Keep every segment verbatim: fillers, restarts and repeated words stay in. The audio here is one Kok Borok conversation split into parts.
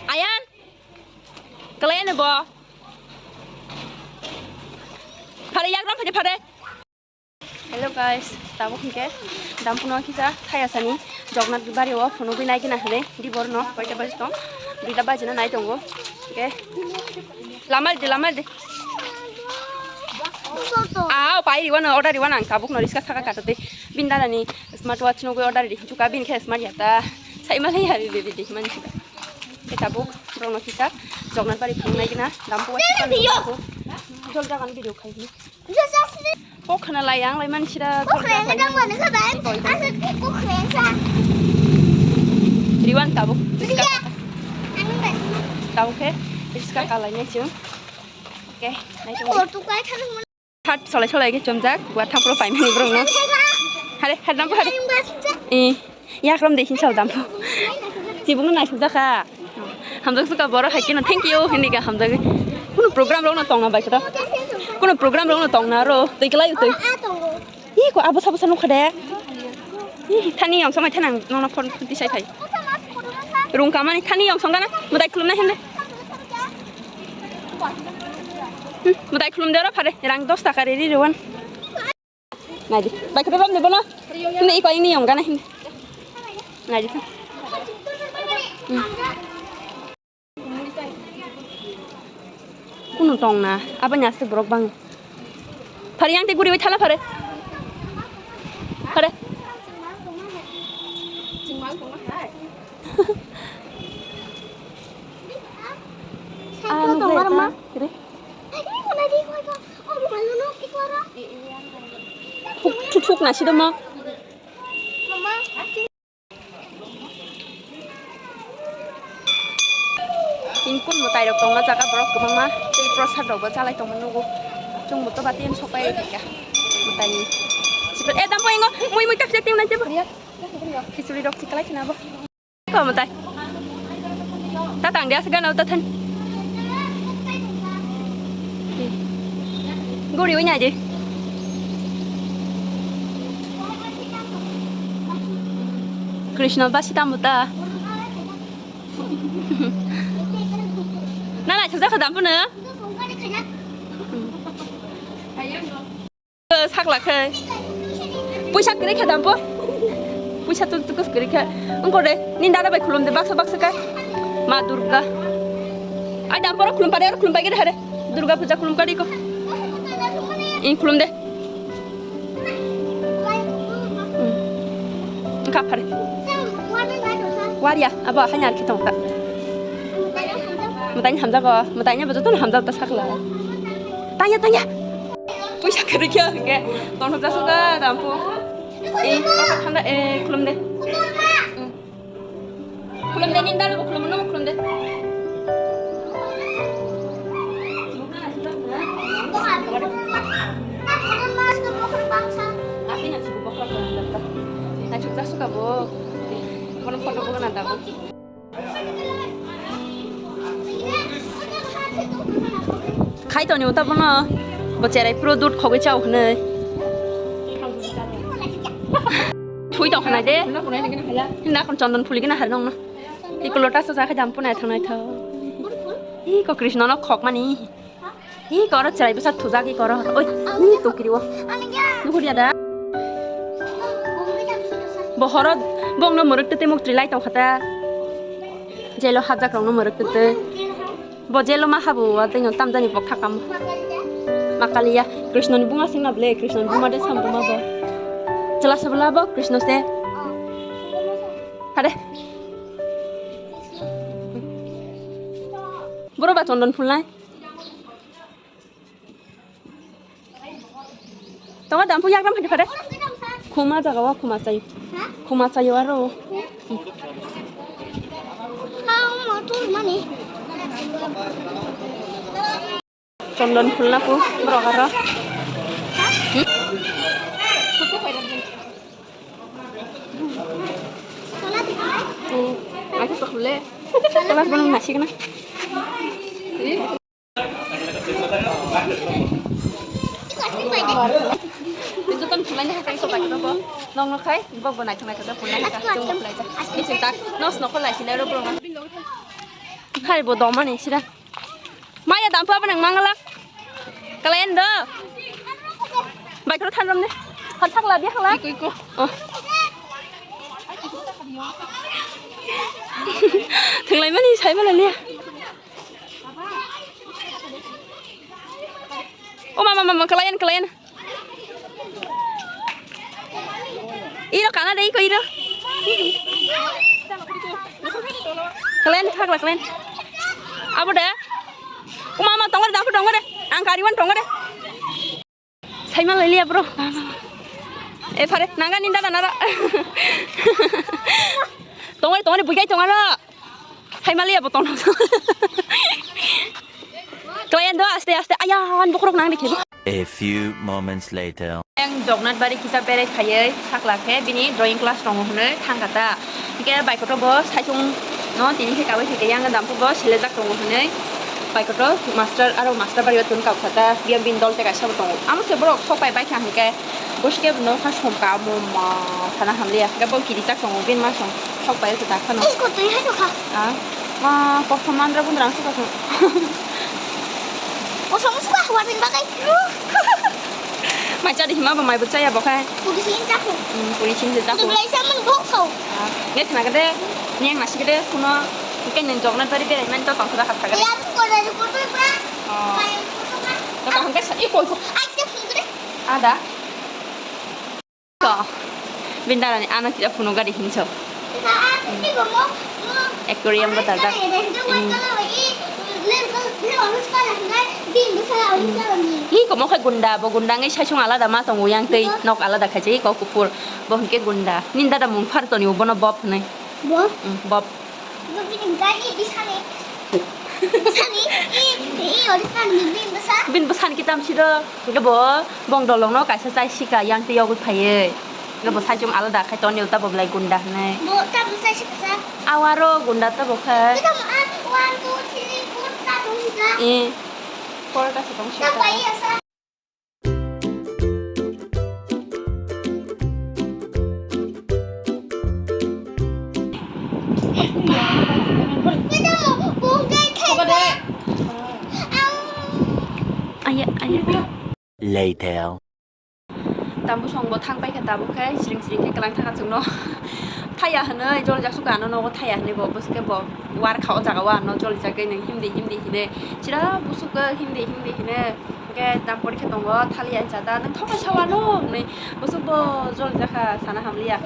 Ayan, kalai ano bo? Phare yagram phade phare. Hello guys, tabuk hinkhe dampuno kisa thaya sani Jognath bari o phunugwi nai gina hwnwi di borno koita baji tong, duita baji na nai tongo. Hinkhe lama de, lama de. Ah, pai riwa no order riwa nang tabuk no riska saka kato te. Bin dara ni smart watch no order ri chuka bin khe smart yata. Sai ma lai hari ri ri man chuka. Ke tabuk borok no kisa Jognath bari phunuk nai gina dampu watch ka ni. Jol jagan video khai ni. Kok khna lai ang lai man sida. Kok khna lai dang mani kha bai. Asa kok khna sa. Riwan tabuk. Riya. Ani bai. Tabuk khe riska kalai nai chung. Oke, nai chung. Kok tu kai thang. Hat solai solai khe chomjak, wa thampro paimani borok no. Hare, hat dampo hare. Eh, yakrom de hinsal dampo. Chibukno naisuk jakha. Hamjak suka borok hai keno thank you hindi ka hamjak. Kuno program rok no tongna bai kota. Kuno program rok no tongna ro. Tei kelai tei. Ih, ko abo sabo sanu khade. Ih, thani yong samai thanang nono phone tisai thai. Rung kamani thani yong songana. Mutai khulumna hende. Hmm, mutai khulum de oro phare. Rang dos taka re ri rewan. Nai di. Bai khata rom de bono. Ni ko ini yong gana hin. Nai di. Hmm. Kuno tong na, aboni aswk borok bang. Phari yang tei guriwi thala phare. Phare. Ah, nugwi ta. Kiri. Thuk, thuk, thuk na sido ma. Tini kun mwtai rok tongna jaga borok kwbangma tei prosad rok bo chalai tongma nugo. Chwng bo to bati sopai rikha mwtai ni. Sipel, eh, dampo ingo mui mui tak sek tim nai tebo. Khichuri rok chikalai khna bo. Ko mwtai. Ta tang dia sega nau ta than. Guri wi nai di. Krishna basi ta muta. Na na chajak khadam puno. Sakla khe. Puisa kwrwi khe dampo. Puisa tuk tuk kwrwi khe. Wngkor de, nini dada bai khulum de baksa baksa khe. Ma Durga. Ai dampo ro khulum pare, ro khulum pai gede hare. Durga puja khulum kari ko. Ing khulum de. Wngkha phare. Waria, abo haini ar khe tong ta. Mwtai ni hamjago, mwtai ni bo joto ni hamjago ta sakla. Tanya, tanya. Puisa kwrwi khe hwnkhe, tongthok jasukha dampo. Eh, thanda, eh, khulum de. Hmm. Khulum de, nini dada bo khulum, nono khulum de. Naithok jasukha bo. Bono photo bo gana dabo. Khai toni uta bono. Bo cherai puro dud khogwi chao hwnwi. Thui tong khnai de. Hinda khon chondon phuli gana har nongno. Iko lotus o jakha dampo naithok naithok. Iko Krishna no khokmani. Iko oro cherai bwsa thujak iko oro. Oi, ni tokiri o. Nuhur ya da. Bo horo bongno mwrwk twtwi muk trilai tong khata. Jelo hajak rokno mwrwk twtwi. Bo jelo ma habo wa tengno tamjani bok thakam. Makaliya Krishna ni bunga singna ble, Krishna ni bunga de sam bunga bo. Chwla se bwla bo Krishna se. Hade. Boro ba chondon phulnai. Tongo dampu yagram hadi phade. Khuma jaga wa khuma chayo. Khuma chayo aro. Chondon phulna pu borok aro. Hmm? Hmm, aku tak boleh. Kelas belum nasi kena. Itu kan bulannya kayak itu, Pak, itu, Pak. Nokno khai, bokbo naithok naithok khe phunai kha. Chwng bo khlaijak. Miching tak, nos nokho lai sinai ro bro. Hai bo domani sira. Maya dampu abo nang mangala. Kalayan do. Bai koro than romne. Hal thak la dia khala. Iko, iko. Oh. Thanglai mani sai mala lia. O mama, mama, kalayan, kalayan. Iro kana de, iko iro. Kalen, thakla kalen. Abo de. O mama, tongore, dapo tongore. Ang kariwan tongore. Saima leliya, bro. E, phare, nanga ninda da nara. Tongore, tongore, buigai tongaro. Saima leliya, bo tongno. Kalen do, aste, aste. Aya, an bokrok nang dikhe. A few moments later. Ang Jognath Bari kisa berai phaiwi sakla khe bini drawing class tongo hwnwi thangkha ta. Hwnkhe baikoto bo saichung no tini khe kabai khe yang dampo bo selejak tongo hwnwi baikoto master aro master bari o tun kau kha ta. Biyang bini dol te kaisa bo tongo. Amo se borok sok pai bai kha hwnkhe bosi khe no kha som ka mo ma sana hamliya. Hwnkhe bo kirijak tongo bini ma song sok pai khe ta khano. Ei, kotoi hai no kha. Ah, ma kothom mandra bundra ang se kothom. Kosom suka huwa bin bagai. Mai cha di hima bo mai bo chaya bo khai. Puri sing chaku. Hmm, puri sing se chaku. Belai sa man bok so. Ah, nge thna gede, neng nasi gede, kuno, ke neng Jognath Bari berai man to tong kha hap kha gede. Ya, ko da ko to ba. Oh. Bai ko to ba. To ka hangke sa, i koi ko. Ai, te phun gede. Ada. Ko. Bindarani ano kira phunu gari hinso. Aquarium bo dajak. Hmm. Hi, komo khai gunda, bo gunda ngai saisung alada ma tongo yang tei nok alada khai se ko kufur, bo hwnkhe gunda. Nini dada mung phar toni bono Bob hwnwi. Bob? Hmm, Bob. Bo bini gari di sani. Sani, i, i, ori sani, bini bwsa. Bini bwsani kitam sido. Hwnkhe bo bong dolongno kaisa chai sika yang tei yogwi phaiwi. Hwnkhe bo saichung alada khai tonio ta bo belai gunda hwnwi. Bo ta bo chai sika sa. Awaro gunda ta bo khe. Kita mo a one, two, three, four ta tong sika. Eh. Four ta se tong sika. Ta pai ya sa. Aya, aya. Later. Tambo songbo thang paikha tabuk khe siring siring khe kwlang thangkha chwngno. Thaya hwnwi jolijak sukha ano nogo thaya hwnwi bo bwswk khe bo war kha o jaga o ano jolijagwi nwng himdi himdi hinwi chwra bwswk khe himdi himdi hinwi. Hwnkhe tam porikha tongo thaliya hinsa ta nwng thokbai sa wano hwnwi bwswk bo jolijakha sana hamliya.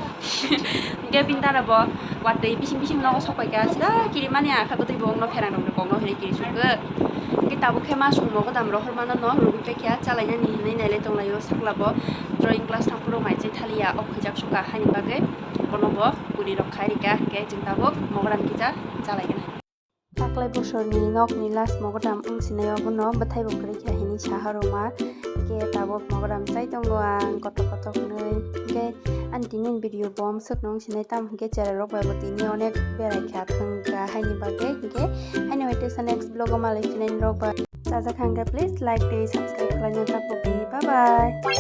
Hwnkhe bini dara bo watwi bising bising nogo sok paikha sida kirimani akha bwtwi bo wngno pherang rok ni kokno hinwi kirisukgo. Hwnkhe tabuk khe ma songmo godam rohormano no rwgwi paikha chalainani hinwi nailai tonglaio sakla bo drawing class thangphuru mai chai thaliya o khwijak sukha haini bagwi bono bo puri rok khai rikha hwnkhe chwng tabuk mogram kisa chalaigwna. Taklai bosorni nokni last mogodam wng sinai obono bwthaibo kwrwi kha hini saha rwma. Hwnkhe tabuk mogodam chai tongo ang kothok kothok hwnwi. Hwnkhe ani tini video bo swkno wng sinai tamo hwnkhe cherai rok bai bo tini onek berai kha thang kha haini bagwi. Hwnkhe haino hai teisa next vlog o malai phinai rok bai. Chajak hwnkhe please like tei subscribe khlaina ta pokdi. Bye bye.